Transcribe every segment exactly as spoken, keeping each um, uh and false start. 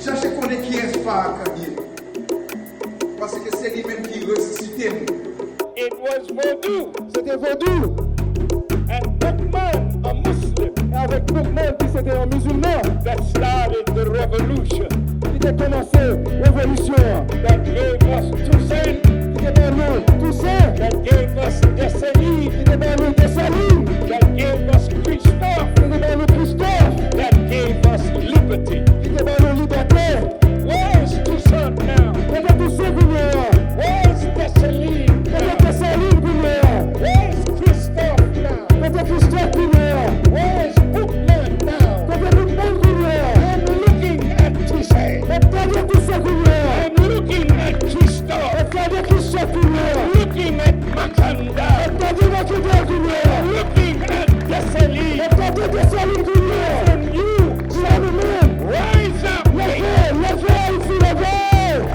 Chache konnen kiyès Farrakhan ye. Paske se li menm ki resisite m. It was Vodou Se te vodou and Boukman, a Muslim, e avèk Boukman ki se te yon mizilman that started the revolution, ki te kòmanse revolisyon an, that gave us Toussaint, ki te ba nou Tousen, that gave us Dessalines, ki te ba nou Desalin, that gave us Christophe, ki te ba nou Kristòf, that gave us liberty. Ki te ba nou libète. Where is Toussaint now? Kote Tousen kounye a? Where is Dessalines Kote now? Desalin kounye a? Where is Christophe now? Kote Kristòf kounye a? Where is Boukman now? Kote Boukman kounye a? I'm looking at Toussaint. Mwen gade Tousen kounye a. I'm looking at Christophe. Mwen gade Kristòf kounye a. Looking at Macondo. Mwen gade Makandal kounye a. Looking at Dessalines. Mwen gade Desalin kounye a. And you Jwenn nou menm. Rise up. Leve, leve Ayiti, leve.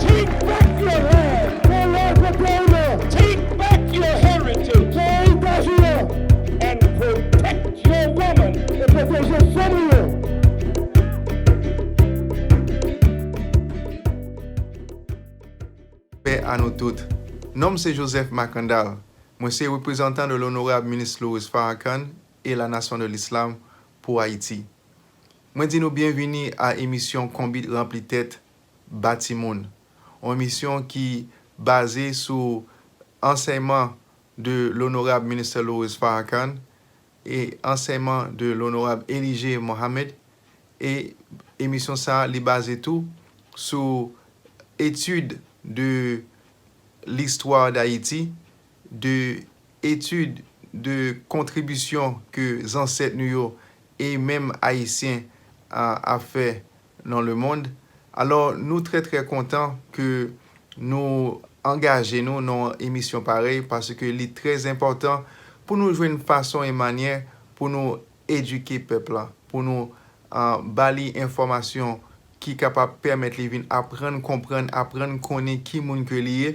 Take back your land. Pran laj nan peyi nou. Take back your heritage. Pran eritaj nou. And protect your woman. E pwoteje fanm nou yo. Pè a nou tout. Non m se Joseph Makandal. Mwen se reprezantan de l'honorable ministre Loris Farrakhan et la Nation de l'Islam pour Haïti. Mwen di nou byenvini a emisyon Konbit Ranpli Tèt Bati Moun. Yon emisyon ki baze sou ansèyman de l'honorable ministre Loris Farrakhan e ansèyman de l'honorable Eligé Mohamed. E emisyon sa a, li baze tou sou etid de l'histoire d'Haïti, de etid de kontribisyon ke zansèt nou yo e menm Ayisyen a, ap fè nan lemonn. Alò, nou trè, trè kontan ke nou angaje nou nan yon emisyon parèy, paske li trè enpòtan pou nou jwenn fason e manyè pou nou edike pèp la, pou nou, a, ba li enfòmasyon ki kapab pèmèt li vin aprann konprann, aprann konnen ki moun ke li ye.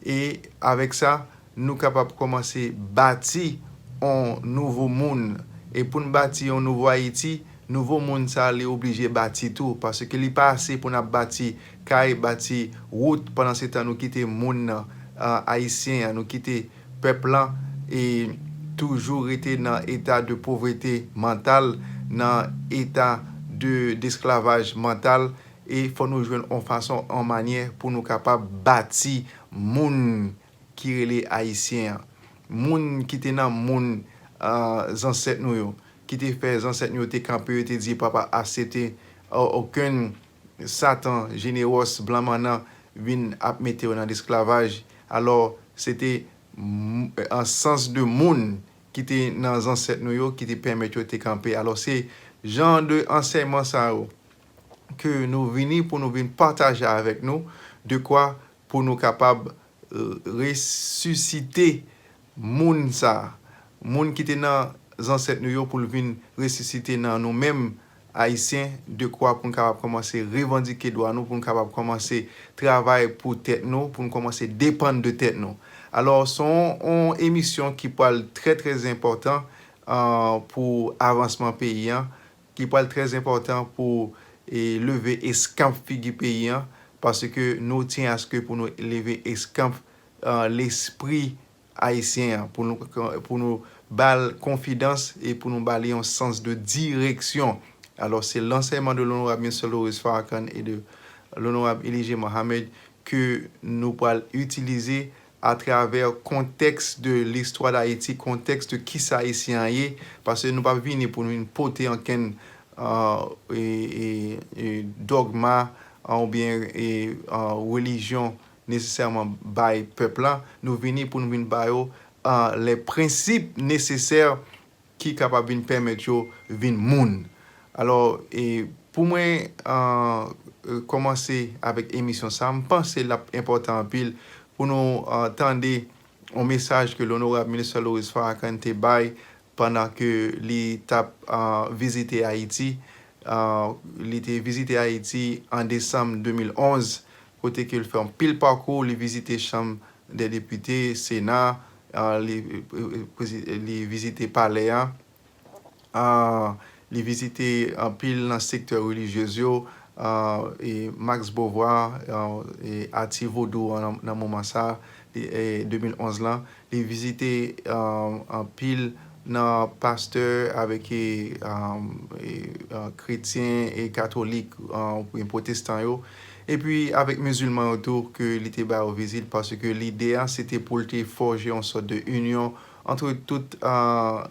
E avèk sa, nou kapab kòmanse bati yon nouvo moun. E pou n bati yon nouvo Ayiti, nouvo moun sa a, li oblije bati tou, paske li pa ase pou n ap bati kay, bati wout, pandan se tan nou kite moun nan, a, ayisyen an, nou kite pèp lan e toujou rete nan eta de povrete mantal, nan eta de, desklavaj mantal, e fò nou jwenn yon fason, yon manyè pou nou kapab bati moun ki rele Ayisyen an. Moun ki te nan moun, a, zansèt nou yo, ki te fè zansèt nou yo te kanpe, yo te di, "Papa aksepte, a, okenn Satan, jenewòs, blan mannan vin ap mete yo nan lesklavaj." Alò, se te m-, an sans de moun ki te nan zansèt nou yo ki te pèmèt yo te kanpe. Alò, se jan de ansèyman sa yo ke nou vini pou nou vin pataje avèk nou, dekwa pou nou kapab, e, resisite moun sa a, moun ki te nan zansèt nou yo pou l vin resisite nan nou menm Ayisyen, dekwa pou n kapab kòmanse revandike dwa nou, pou n kapab kòmanse travay pou tèt nou, pou n kòmanse depann de tèt nou. Alò, se yon, yon emisyon ki pral trè, trè enpòtan, a, pou avansman peyi an, ki pral trè enpòtan pou, e, leve eskanp figi peyi an, paske nou tyen aske pou nou leve eskanp, a, lespri ayisyen an, pou nou, pou nou ba l konfidans e pou nou ba li yon sans de direksyon. Alò, se lansèyman de l'honorable ministre Loris Farrakhan e de l'honorable Eligé Mohamed ke nou pral itilize atravè kontèks de l'histoire d'Haïti, kontèks de kisa Ayisyen an ye, paske nou p ap vini pou nou vin pote ankenn, a, e, e, e, dògma, a, oubyen, e, a, relijyon nesesèman bay pèp la, nou vini pou nou vin ba yo, a, les principes nécessaires ki kapab vin pèmèt yo vin moun. Alò, e, pou mwen, a, e, kòmanse avèk emisyon sa a, m panse l ap enpòtan anpil pou nou, a, tande yon mesaj ke l'honorable ministre Loris Farrakhan te bay pandan ke li t ap, a, vizite Ayiti. A, li te vizite Ayiti an desanm de mil onz, kote ke l fè yon pil pakou, li vizite Chanm dè Depite, Sena, a, li, e, e, prezi-, li vizite Palè a, a, li vizite anpil nan sektè relijyez yo, e, Max Beauvoir, e, e, atis vodou an nan, nan moman sa, li, e, de mil onz lan. Li vizite, e, anpil nan pastè avèk, e, e, e, kretyen e katolik, e, oubyen pwotestan yo. Epi avèk mizilman yo tou, ke li te ba yo vizit, paske lide a, se te pou l te fòje yon sòt de inyon ant tout, e,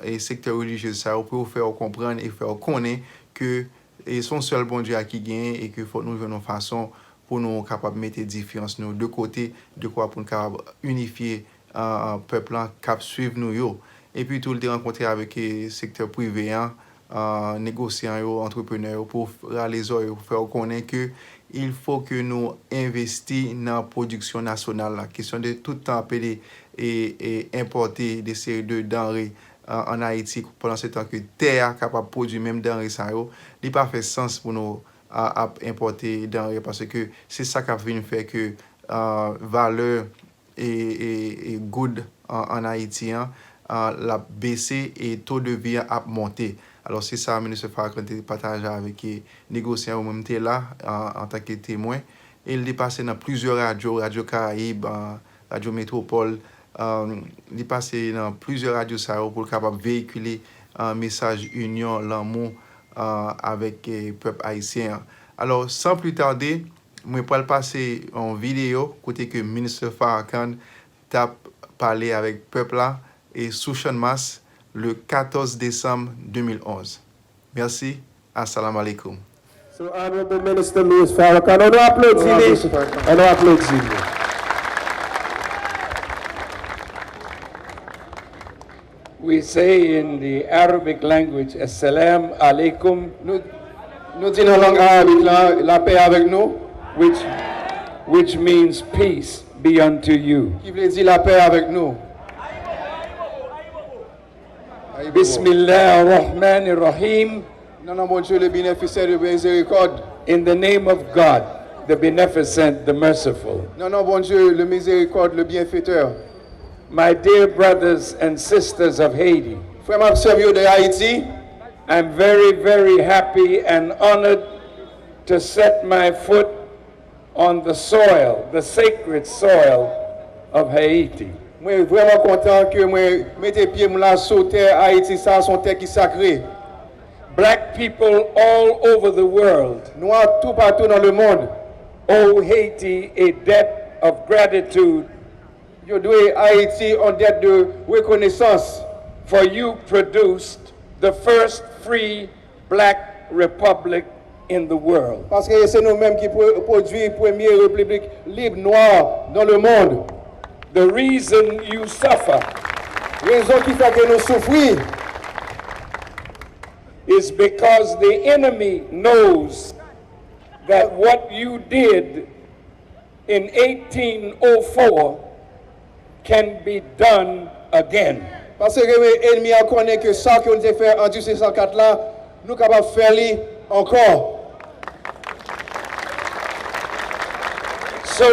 e, sektè relijye sa yo, pou yo fè yo konprann e fè yo konnen ke, e, se yon sèl Bondye a ki genyen e ke fòk nou jwenn yon fason pou nou kapab mete diferans nou de kote, de kwa pou nou kapab inifye, e, e, pèp lan k ap swiv nou yo. Epi tou, li te rankontre avèk, e, sektè prive an, e, negosyan yo, antreprenè yo, pou rale zòrèy yo, pou fè yo konnen ke il faut que nou envesti nan pwodiksyon nasyonal la. Kesyon de tout tan ap ede e, e enpòte de seri de danre, e, ann Ayiti, pandan se tan ke tè a kapab pwodui menm danre sa yo, li pa fè sans pou nou, e, ap enpòte danre, paske se sa k ap vin fè ke, e, valè e, e, e goud an, ann Ayiti an, e, l ap bese e to de vi an ap monte. Alò, se sa Ministè Farrakhan te pataje avèk, e, negosyan yo, mwen m te la, e, antanke temwen. E li te pase nan plizyè radyo, Radyo Karayib, e, Radyo Metwopòl, e, li pase nan plizyè radyo sa yo pou l kapab veyikile, e, mesaj inyon, lanmou, e, avèk, e, pèp ayisyen an. Alò, san pli tade, mwen pral pase yon videyo kote ke Ministè Farrakhan t ap pale avèk pèp la e sou Channmas le katòz desanm de mil onz. Mèsi. Assalamu alaikum. So, Honorable Minister Louis Farrakhan, on nou aplodi li. Honorable Farrakhan. On nou aplodi li. We say in the Arabic language, Assalamu alaikum. Nou, nou di nan lang arabik la, lapè avèk nou. Which, which means peace be unto you. Ki vle di lapè avèk nou. Bismillah ar-Rahman ar-Rahim. Nan non Bondye, le bienfaiseur, le miséricorde. In the name of God, the beneficent, the merciful. Nan non Bondye, le miséricorde, le bienfaiteur. My dear brothers and sisters of Haiti, frè m ak sè m yo de Ayiti, I'm very, very happy and honored to set my foot on the soil, the sacred soil of Haiti. Mwen vrèman kontan ke mwen mete pye m la sou tè Ayiti, sa se yon tè ki sakre. Black people all over the world, nwa toupatou nan lemonn, owe Haiti a debt of gratitude. Yo dwe Ayiti yon dèt de rekonesans. For you produced the first free black republic in the world. Paske se nou menm ki pwo-, pwodui premye repiblik lib nwa nan lemonn. The reason you suffer, rezon ki fè ke nou soufri, is because the enemy knows that what you did in eighteen oh four can be done again. Paske enmi a konnen ke sa ke nou te fè an mil uit san kat la, nou kapab fè li ankò. So,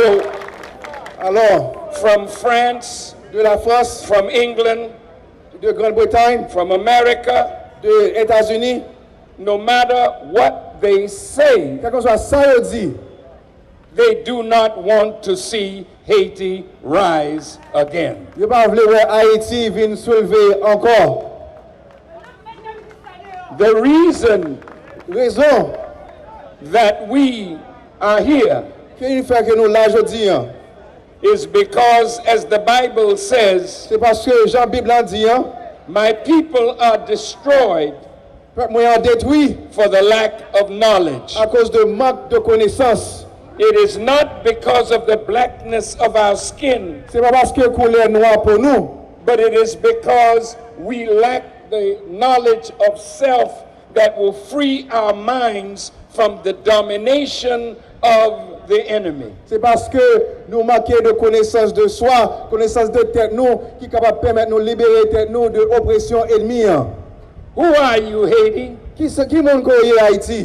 alò, from France, de la France, from England, de Grande-Bretagne, from America, de Etazini, no matter what they say, kèlkeswa sa yo di, they do not want to see Haiti rise again. Yo pa vle wè Ayiti vin soulve ankò. The reason, rezon, that we are here, ki fè ke nou la jodi an, is because, as the Bible says, se paske jan Bib la di an, my people are destroyed, pèp mwen an detwi, for the lack of knowledge, akoz de mank de konesans. It is not because of the blackness of our skin, se pa paske koulè nwa po nou, but it is because we lack the knowledge of self that will free our minds from the domination of the enemy. Se paske nou manke de konesans de swa, konesans de tèt nou, ki kapab pèmèt nou libere tèt nou de opresyon enmi an. Who are you, Haiti? Ki se, ki moun ke w ye, Ayiti?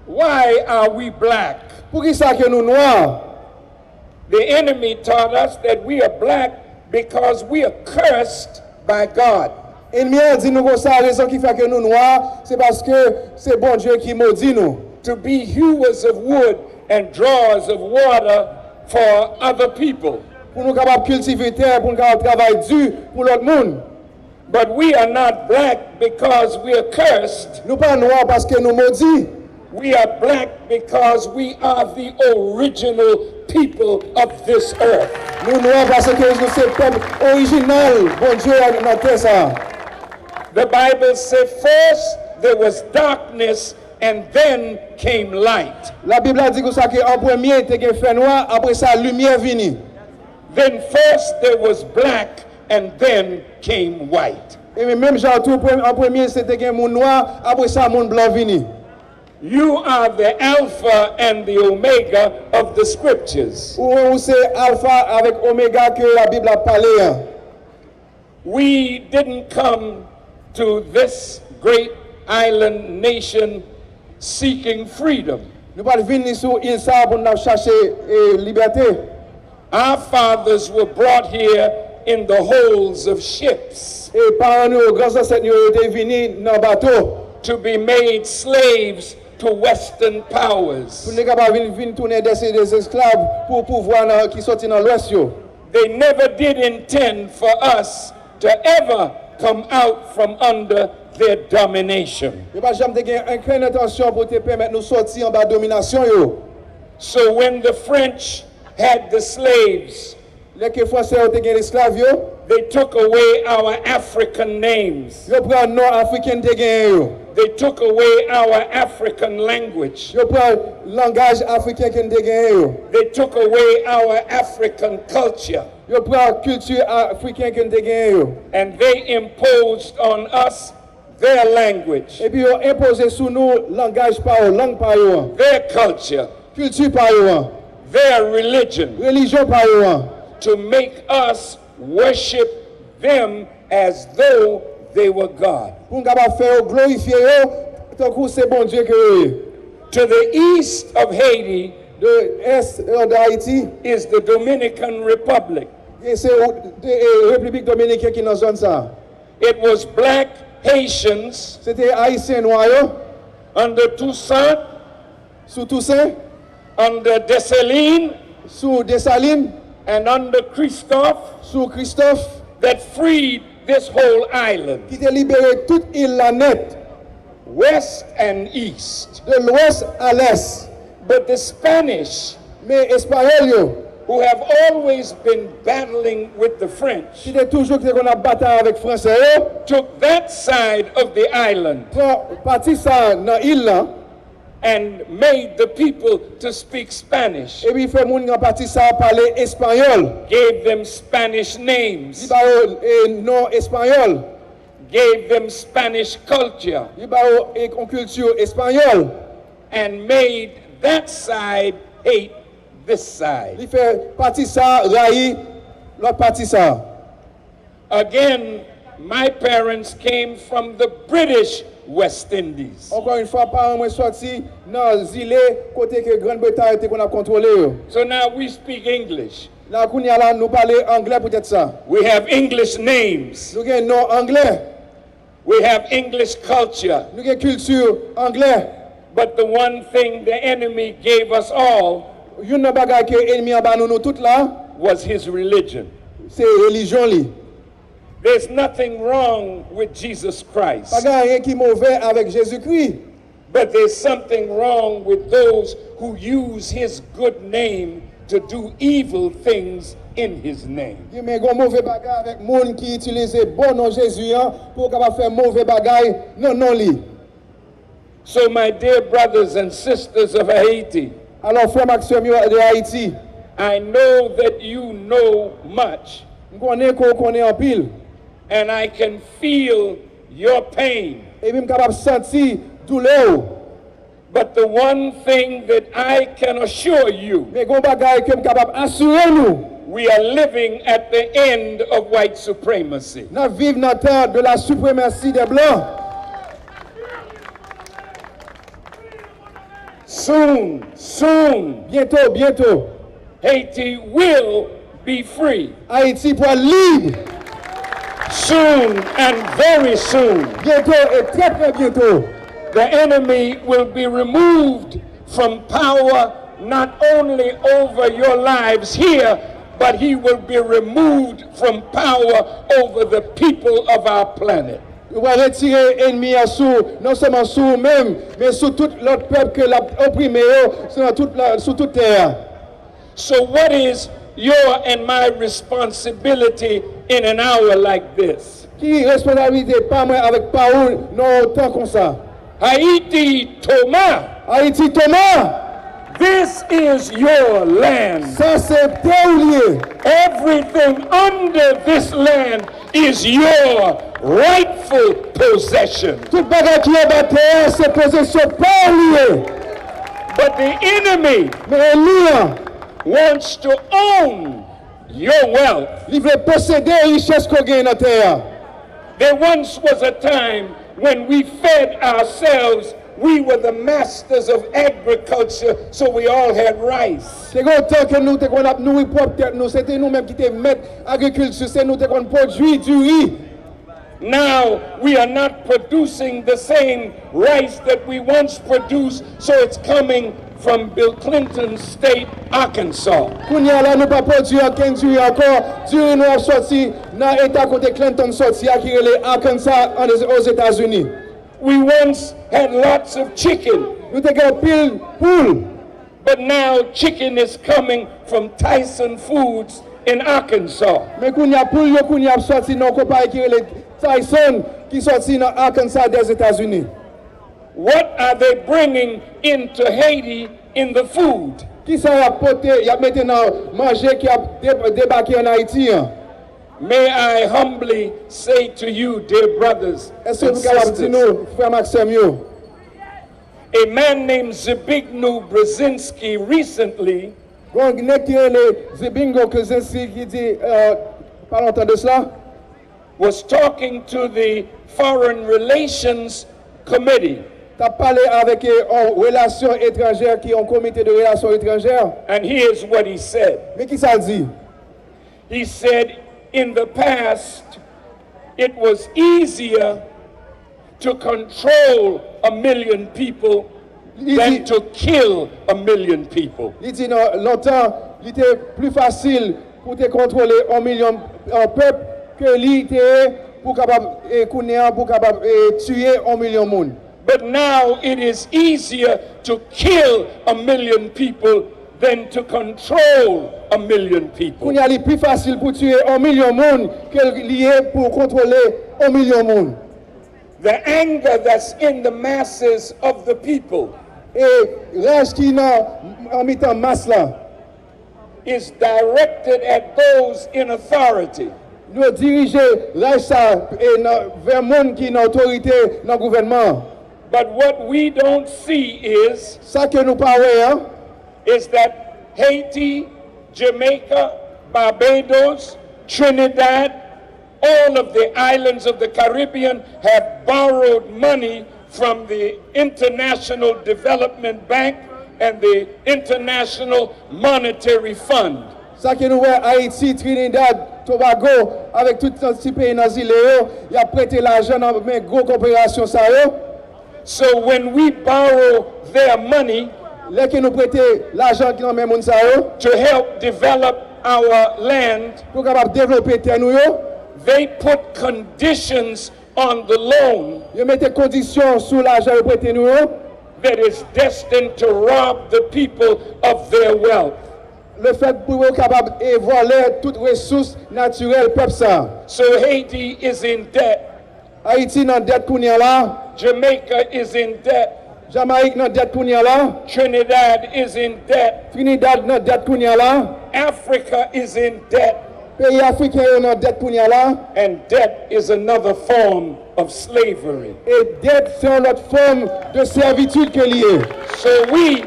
Why are we black? Poukisa ke nou nwa? The enemy taught us that we are black because we are cursed by God. Enmi an di nou konsa, rezon ki fè ke nou nwa, se paske se Bondye ki modi nou. to be hewers of wood and drawers of water for other people. Pou nou kapab kiltive tè, pou nou kapab travay di pou lòt moun. But we are not black because we are cursed. Nou pa nwa paske nou modi. We are black because we are the original people of this earth. Nou nwa paske nou se pèp orijinal Bondye a nan tè sa a. The Bible said first there was darkness and then came light. Labib la di konsa ke an premye te gen fènwa, apre sa limyè vini. Then first there was black and then came white. E men menm jan tou, pre- an premye se te gen moun nwa, apre sa moun blan vini. You are the Alpha and the Omega of the scriptures. Ou, ou se alfa avèk omega ke Labib la pale an. We didn't come to this great island nation seeking freedom. Nou pa t vin ni sou il sa a pou n ap chache e, libète. Our fathers were brought here in the holds of ships E paran nou yo, gran zansèt nou yo, yo te vini nan bato. To be made slaves to Western powers. Pou nou kapab vin, vin tounen dè se dè esklav pou pouvwa nan, ki soti nan lwès yo. They never did intend for us to ever come out from under their domination. Yo pa janm te gen okenn entansyon pou te pèmèt nou soti anba dominasyon yo. So when the French had the slaves, Lè ke Fransè yo te gen esklav yo, they took away our African names. Yo pran non afriken te genyen yo. They took away our African language. Yo pran langaj afriken ke n te genyen yo. They took away our African culture. Yo pran kilti afriken ke n te genyen yo. And they imposed on us their language, Epi yo enpoze sou nou langaj pa yo, lang pa yo an, their culture, kilti pa yo an, their religion, relijyon pa yo an, to make us worship them as though they were God. Pou n kapab fè yo glorifye yo tankou se Bondye ke yo ye. To the east of Haiti De ès de Ayiti, is the Dominican Republic. E se de, e, Repiblik Dominiken ki nan zòn sa a. It was black Haitians Se te Ayisyen nwa yo, under Toussaint, sou Tousen, under Dessalines, sou Desalin, and under Christophe sou Kristòf, that freed this whole island, ki te libere tout il la nèt, west and east. de lwès a lès. But the Spanish, Men Espayòl yo, who have always been battling with the French, ki te toujou ki te konn ap batay avèk Fransè yo, took that side of the island pran pati sa a nan il la, and made the people to speak Spanish, epi fè moun nan pati sa a pale espayòl. gave them Spanish Li names, ba yo e, non espayòl, gave them Spanish culture, li ba yo e, yon kilti espayòl. and made that side hate this side. Li fè pati sa a rayi lòt pati sa a. Again, my parents came from the British West Indies. Ankò yon fwa, paran mwen sòti nan zile kote ke Grann Bretay te konn ap kontwole yo. So now we speak English. La kounye a la, nou pale anglè poutèt sa. We have English names. Nou gen non anglè, We have English culture. Nou gen kilti anglè. But the one thing the enemy gave us all Youn nan bagay ke enmi an ba nou, nou tout la, was his religion. Se relijyon li. There's nothing wrong with Jesus Christ, Pa gen anyen ki move avèk Jezikri. But there's something wrong with those who use his good name to do evil things in his name. Gen men gon move bagay avèk moun ki itilize bon non Jezi an pou yo kapab fè move bagay nan non li. So, my dear brothers and sisters of Haiti, Alò, frè m ak sè m yo de Ayiti, I know that you know much, m konnen ke w konnen anpil. And I can feel your pain. Epi m kapab santi doulè w. But the one thing that I can assure you, Men gon bagay ke m kapab asire nou, we are living at the end of white supremacy. N ap viv nan tan de la suprématie des blancs. Soon, soon, Byento, byento, Haiti will be free. Ayiti pral lib. Soon and very soon. Byento e trè trè byento. The enemy will be removed from power not only over your lives here, but he will be removed from power over the people of our planet. Yo pral retire ènmi an sou, non sèlman sou ou menm, men sou tout lòt pèp ke l ap oprime yo, sou, nan tout la, sou tout tè a. So, what is your and my responsibility in an hour like this? Ki responsablite pa mwen avèk pa ou nan yon tan konsa? Haiti, Thomas. Ayiti, Toma! This is your land. Sa se tè ou li ye. Everything under this land is your rightful possession. Tout bagay ki anba tè a se pozesyon pa ou li ye. But the enemy Men ènmi an, wants to own your wealth. Li vle posede richès ke w genyen nan tè a. There once was a time when we fed ourselves, we were the masters of agriculture, so we all had rice. Te gen yon tan ke nou te konn ap nouri pwòp tèt nou, se te nou menm ki te mèt agrikilti, se nou te konn pwodui diri. Now we are not producing the same rice that we once produced, so it's coming from Bill Clinton's state, Arkansas. Kounye a la, nou pa pwodui ankenn diri ankò. Diri nou ap sòti nan eta kote Clinton sòti a, ki rele Arkansas, an, Ozetazini. We once had lots of chicken. Nou te gen anpil poul. But now chicken is coming from Tyson Foods in Arkansas. Men kounye a, poul yo kounye a ap sòti nan yon konpayi ki rele Tyson, ki sòti nan Arkansas, Dèzetazini. What are they bringing into Haiti in the food? Kisa y ap pote, y ap mete nan manje ki ap de-, debake ann Ayiti an? May I humbly say to you, dear brothers and sisters, Èske nou kapab di nou, frè m ak sè m yo? A man named Zbigniew Brzezinski recently Gon nèg ki rele Zbigniew Brzezinski ki di, euh, pa lontan de sla, was talking to the Foreign Relations Committee. T ap pale avèk, eh, yon relasyon etranjè ki yon komite de relasyon etranjè. And here's what he said. Men kisa l di? He said, in the past, it was easier to control a million people than to kill a million people. Li di nan lontan, li te pli fasil pou te kontwole yon milyon, eh, pèp ke li te ye pou kapab, eh, kounye a, pou kapab, eh, tiye yon milyon moun. But now it is easier to kill a million people than to control a million people. Kounye a, li pi fasil pou tiye yon milyon moun ke li ye pou kontwole yon milyon moun. The anger that's in the masses of the people E raj ki nan, nan mitan mas la is directed at those in authority. Yo dirije raj sa, e, nan, vè moun ki nan otorite nan gouvènman an. But what we don't see is, Sa ke nou pa wè an, is that Haiti, Jamaica, Barbados, Trinidad, all of the islands of the Caribbean have borrowed money from the International Development Bank and the International Monetary Fund. Sa ke nou wè, Ayiti, Trinidad, Tobago, avèk tout ti peyi nan zile yo, y ap prete lajan nan men gwo kòporasyon sa yo. So when we borrow their money Lè ke nou prete lajan ki nan men moun sa yo to help develop our land, pou kapab devlope tè nou yo, they put conditions on the loan yo mete kondisyon sou lajan yo prete nou yo that is destined to rob the people of their wealth. Lefèt pou yo kapab, e, vòlè tout resous natirèl pèp sa a. So Haiti is in debt. Ayiti nan dèt kounye a la. Jamaica is in debt. Jamayik nan dèt kounye a la. Trinidad is in debt. Trinidad nan dèt kounye a la. Africa is in debt. Peyi afriken yo nan dèt kounye a la. And debt is another form of slavery. E dèt se yon lòt fòm de sèvitid ke li ye. So we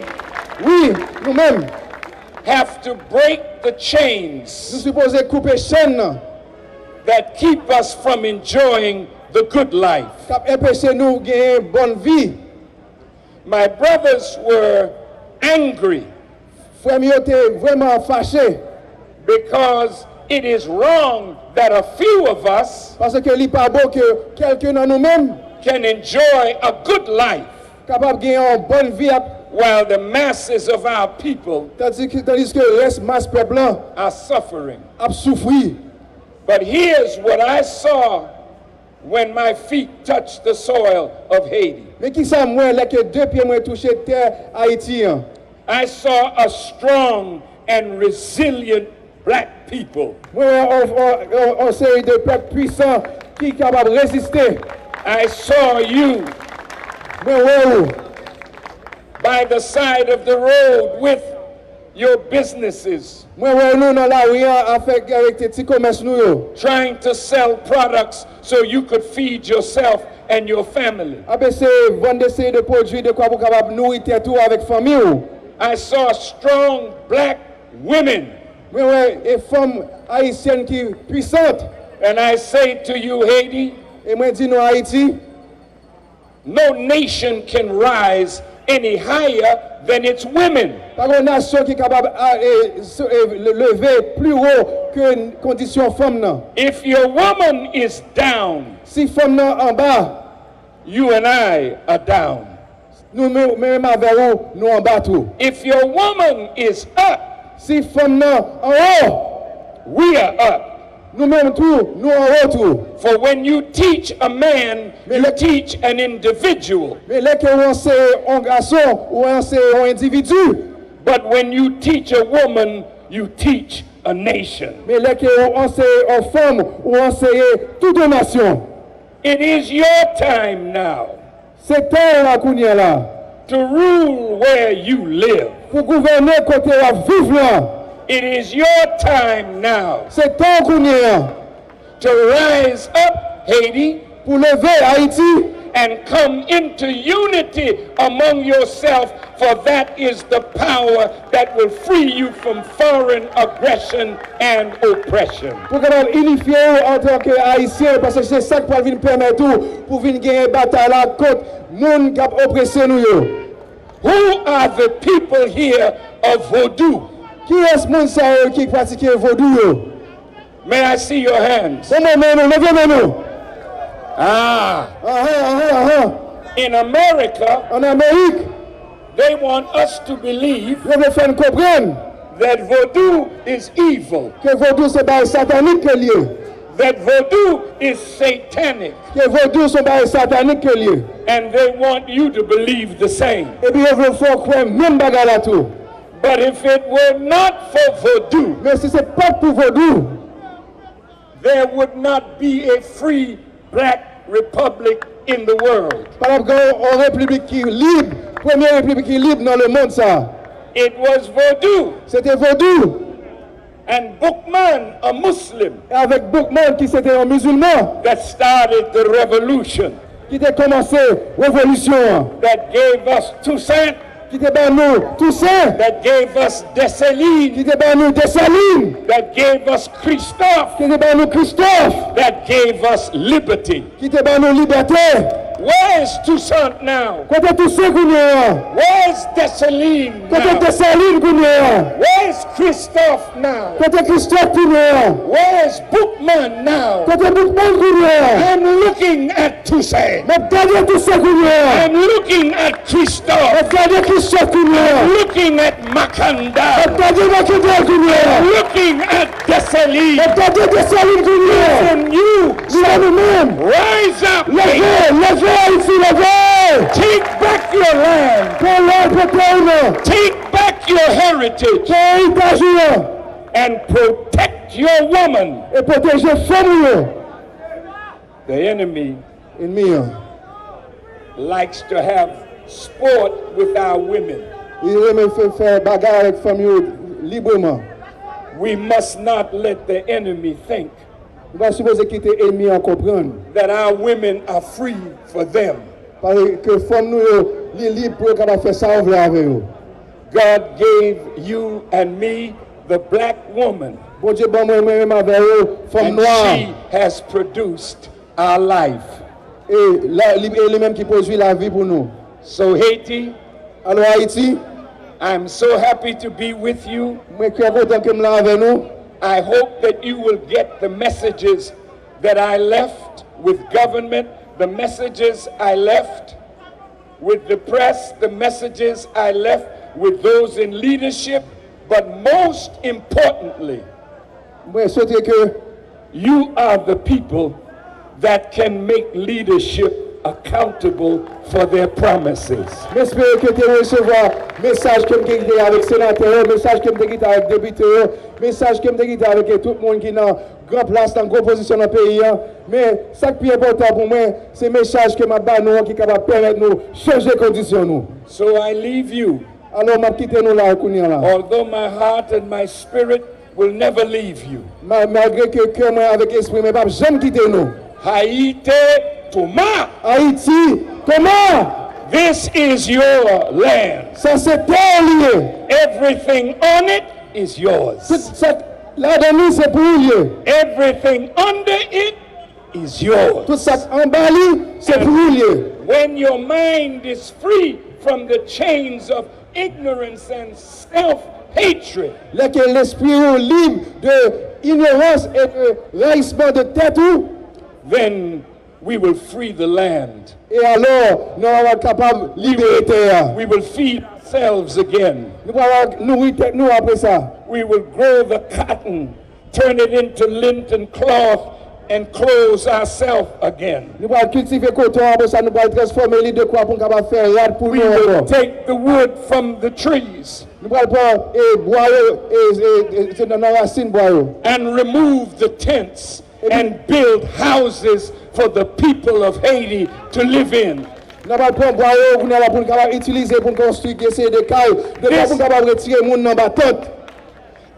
Wi, nou menm have to break the chains Nou sipoze koupe chèn nan that keep us from enjoying the good life. K ap enpeche nou genyen bòn vi. My brothers were angry Frè m yo te vrèman fache because it is wrong that a few of us paske li pa bon ke kèlke nan nou menm can enjoy a good life. kapab gen yon bòn vi ap, while the masses of our people tandis ke, tandis ke rès mas pèp lan are suffering. Ap soufri. But here's what I saw when my feet touched the soil of Haiti. Men ki sa m wè lè ke de pye mwen touche tè Ayiti an? I saw a strong and resilient black people. Mwen wè yon, yon, yon, yon seri de pèp pwisan ki kapab reziste. I saw you Mwen wè w. By the side of the road with your businesses, Mwen wè nou nan lari an avèk, avèk ti komès nou yo. Trying to sell products so you could feed yourself and your family. Ap eseye vann de seri de pwodui dekwa pou kapab nouri tèt ou avèk fanmi w. I saw strong black women. Mwen wè e fanm ayisyèn ki pwisant. And I say to you, Haiti, E mwen di nou Ayiti, no nation can rise any higher than its women. Pa gen nasyon ki kapab a, e, so- e, le- leve pli wo ke kondisyon fanm nan. If your woman is down, Si fanm nan anba, you and I are down. Nou menm menm avè ou, nou anba tou. If your woman is up, Si fanm nan anwo, we are up. Nou menm tou, nou anwo tou. For when you teach a man, you teach an individual. Men lè ke ou anseye yon gason, ou anseye yon endividi. But when you teach a woman, you teach a nation. Men lè ke ou anseye yon fanm, ou anseye tout yon nasyon. It is your time now Se tan w la kounye a la to rule where you live. Pou gouvène kote w ap viv la. It is your time now Se tan w kounye a to rise up, Haiti, pou leve Ayiti and come into unity among yourself, for that is the power that will free you from foreign aggression and oppression. Pou kapab inifye w antanke Ayisyen, paske se sa k pral vin pèmèt ou pou vin genyen batay la kont moun k ap oprese nou yo. Who are the people here of Vodou? Kiyès moun sa yo ki pratike vodou yo? May I see your hands? Bon, men men nou, leve men nou. Ah. Ahan, ahan, ahan. In America, An Amerik, they want us to believe yo vle fè n konprann that Vodou is evil, ke vodou se bagay satanik ke l ye, that Vodou is satanic, ke vodou se bagay satanik ke l ye. And they want you to believe the same. Epi yo vle fè w kwè menm bagay la tou. But if it were not for Vodou, Men si se pa t pou vodou, there would not be a free black republic in the world. Pa t ap gen yon repiblik ki lib, premye repiblik ki lib nan lemonn sa a. It was Vodou Se te vodou and Boukman, a Muslim, e avèk Boukman ki se te yon mizilman, that started the revolution, ki te kòmanse revolisyon an, that gave us Toussaint, ki te ban nou Tousen, that gave us Dessalines, ki te ban nou Desalin, that gave us Christophe, ki te ban nou Kristòf, that gave us liberty. Ki te ban nou libète. Where is Toussaint now? Kote Tousen kounye a? Where is Dessalines Kote now? Desalin kounye a? Where is Christophe now? Kote Kristòf kounye a? Where is Boukman now? Kote Boukman kounye a? I'm looking at Toussaint. M ap gade Tousen kounye a. I'm looking at Christophe. M ap gade Kristòf kounye a. I'm looking at Makanda. M ap gade Makanda kounye a. I'm looking at Dessalines. M ap gade Desalin kounye a. Listen, you, Li la nou menm. Rise up. Leve, leve, Ayiti, leve. Take back your land. Pran lè pran tè w nan. Take back your heritage. Pran eritaj ou an. And protect your woman. E pwoteje fanm ou yo. The enemy Ennmi an. likes to have sport with our women. Li renmen fè, fè bagay avèk fanm yo libreman. We must not let the enemy think Nou pa sipoze kite ennmi an konprann that our women are free for them. Paske fanm nou yo, li lib pou yo kapab fè sa yo vle avè yo. God gave you and me the black woman, Bondye ban mwen, mwen menm avè yo, fanm and nwa. She has produced our life. E la, li, e li menm ki pwodui lavi pou nou. So, Haiti, Alò, Ayiti, I'm so happy to be with you. Mwen trè kontan ke m la avè nou. I hope that you will get the messages that I left with government, the messages I left With the press, the messages I left with those in leadership, but most importantly, Mwen swete ke you are the people that can make leadership accountable for their promises. M espere ke te resevwa mesaj ke m te kite avèk senatè yo, mesaj ke m te kite avèk depite yo, mesaj ke m te kite avèk tout moun ki nan gran plas, nan gwo pozisyon nan peyi an. Men, sa k pi enpòtan pou mwen, se mesaj ke m ap ba nou an ki kapab pèmèt nou chanje kondisyon nou. So I leave you. Alò, m ap kite nou la kounye a la. Although my heart and my spirit will never leave you. Ma-, malgre ke kè mwen avèk espri mwen p ap janm kite nou. Haiti, Toma. Ayiti, Toma. This is your land. Sa se tè w li ye. Everything on it is yours. Tout sa k ladan li se pou ou l ye. Everything under it is yours. Tout sa k anba li se pou ou l ye. When your mind is free from the chains of ignorance and self hatred, Lè ke lespri ou lib de inyorans e de rayisman de tèt ou, then we will free the land. E alò, nou va kapab libere tè a. We will feed ourselves again. Nou va nouri tèt nou apre sa. We will grow the cotton, turn it into linen cloth, and clothe ourselves again. Nou va kiltive koton, apre sa, nou va transfòme li de kwa pou n kapab fè rad pou nou ankò. We will take the wood from the trees. Nou pral pran, e, bwa yo, e, e, e, se nan, nan rasin bwa yo. And remove the tents and build houses for the people of Haiti to live in. Nou pral pran bwa yo, kounye a la, pou n kapab itilize, pou n konstwi, eseye de kay, de kay pou n kapab retire moun nan ba tant.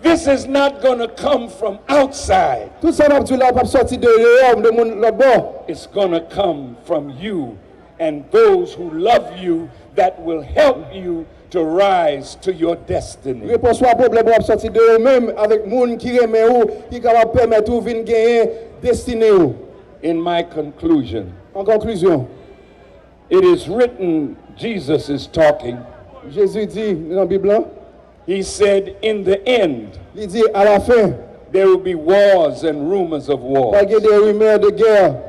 This is not going to come from outside. Tout sa n ap di la p ap sòti de deyò, de moun lòt bò. It's going to come from you and those who love you that will help you to rise to your destiny. Repons ou a pwoblèm ou ap sòti de ou menm avèk moun ki renmen ou, ki kapab pèmèt ou vin genyen destine ou. In my conclusion, An konklizyon, it is written, Jesus is talking. Jezi di nan Bib lan, He said, "In the end, li di, alafen, there will be wars and rumors of wars. Pral gen de rimè de gè.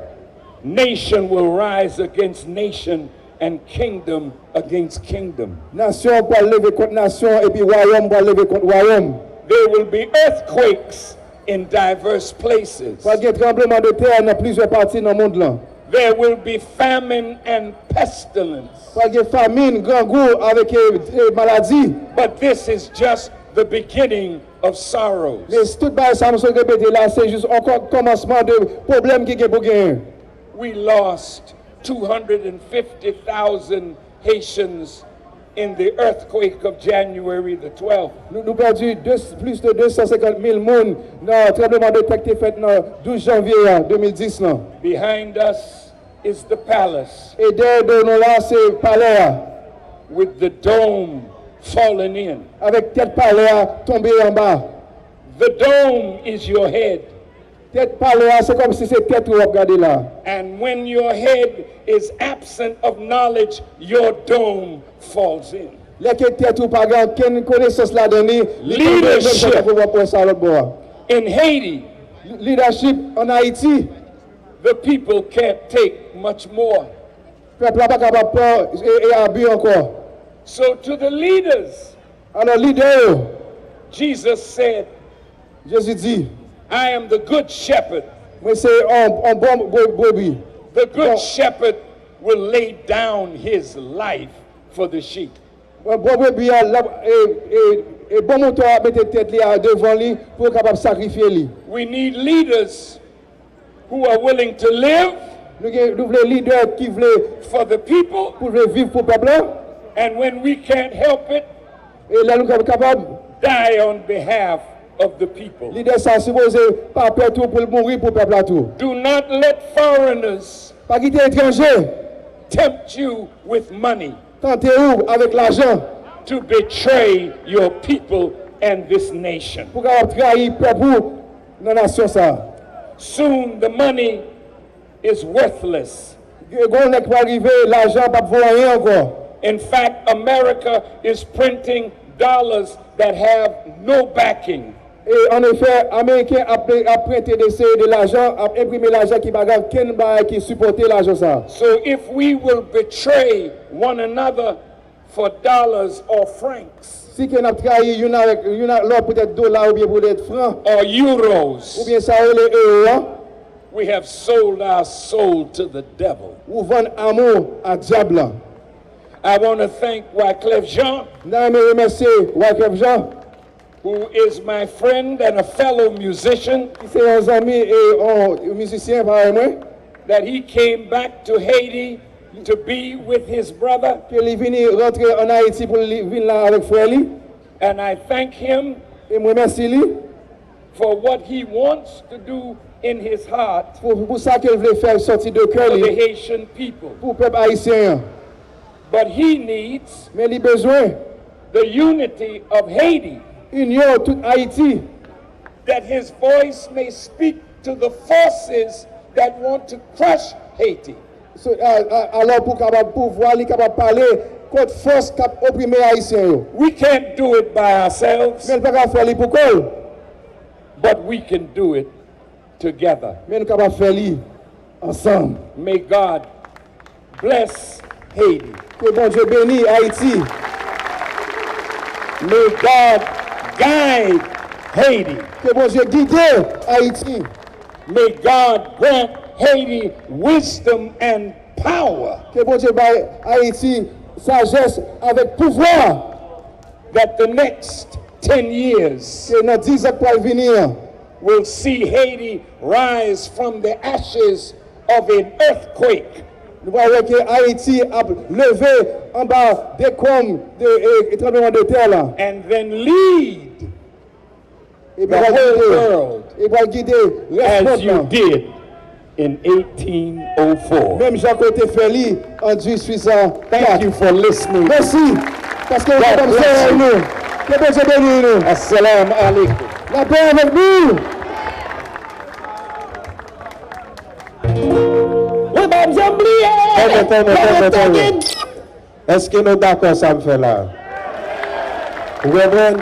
Nation will rise against nation and kingdom against kingdom. Nasyon pral leve kont nasyon, epi wayòm pral leve kont wayòm. There will be earthquakes in diverse places. Pral gen tranbleman de tè nan plizyè pati nan mond lan. There will be famine and pestilence. Pral gen famin, grangou, avèk, e, e, maladi. But this is just the beginning of sorrows." Men tout bagay sa nou sot repete la, se jis yon kò-, kòmansman de pwoblèm ki gen pou genyen. We lost two hundred fifty thousand Haitians in the earthquake of January the twelfth. Nou, nou pèdi de, plis de de san senkant mil moun nan tranbleman de tè ki te fèt nan douz janvye a, de mil dis lan. Behind us is the palace. E dèyè do nou la, se palè a. With the dome fallen in. Avèk tèt palè a tonbe anba. The dome is your head. Tèt palè a, se kòmsi se tèt ou w ap gade la. And when your head is absent of knowledge, your dome falls in. Lè ke tèt ou pa gen okenn konesans ladan li, li tonbe menm jan tankou w ap wè sa lòt bò a. Leadership in Haiti. Lidachip ann Ayiti. The people can't take much more. Pèp la pa kapab pran e, e abi ankò. So to the leaders, Alò, lidè yo, Jesus said, Jezi di, "I am the good shepherd." Mwen se yon, yon bon bre-, brebi. The good shepherd will lay down his life for the sheep. Mwen, bon brebi a, l ap, e, e, e bon mouton a mete tèt li a devan li pou l kapab sakrifye li. We need leaders who are willing to live Nou gen, nou vle lidè ki vle for the people, pou vle viv pou pèp la. And when we can't help it, E lè nou kapab, die on behalf of the people. Lidè sa sipoze pa pè tou pou l mouri pou pèp la tou. Do not let foreigners Pa kite etranje tempt you with money tante ou avèk lajan to betray your people and this nation. Pou kapab trayi pèp ou nan nasyon sa a. Soon the money is worthless. Gen yon lè k pral rive, lajan p ap vo anyen ankò. In fact, America is printing dollars that have no backing. E an efè, Ameriken ap, ap prente de seri de lajan, ap enprime lajan ki pa gen okenn bagay ki sipòte lajan sa a. So if we will betray one another for dollars or francs, Si ke n ap trayi youn avèk youn a lòt, poutèt dola oubyen poutèt fran, or euros, oubyen sa yo rele ewo an, we have sold our soul to the devil. Ou vann anm ou a dyab la. I want to thank Wyclef Jean, M ta renmen remèsye Wyclef Jean, who is my friend and a fellow musician, ki se yon zanmi e yon mizisyen parèy mwen, that he came back to Haiti to be with his brother. Ke li vini rantre ann Ayiti pou li vin la avèk frè li. And I thank him E m remèsye li for what he wants to do in his heart pou, pou sa ke l vle fè soti de kè for the li Haitian people. Pou pèp ayisyen an. But he needs Men li bezwen the unity of Haiti, inyon tout Ayiti. That his voice may speak to the forces that want to crush Haiti. So, a, a, alò pou kapab, pou vwa li kapab pale kont fòs k ap oprime Ayisyen yo. We can't do it by ourselves, Men l pa ka fè li pou kò l, but we can do it together. Men nou kapab fè li ansanm. May God bless Haiti. Ke Bondye beni Ayiti. May God guide Haiti. Ke Bondye gide Ayiti. May God grant Haiti wisdom and power. Ke Bondye bay Ayiti sajès avèk pouvwa. That the next ten years Ke nan diz an k pral vini an, will see Haiti rise from the ashes of an earthquake. Nou pral wè ke Ayiti ap leve anba dekonm de, e, tranblemanntè la. And then lead E the pral whole gide, world e pral gide rès as mond you lan. Did in eighteen oh four. Menm jan ke w te fè li an dizuit san kat. Thank you for listening. Mèsi paske w te ban m zòrèy nou. Ke Bondye beni nou. Assalamu alaikum. Lapè avèk nou. Mwen pa janm bliye. Tande, tande, tande, tande. Èske nou dakò sa m fè la? Ou konprann?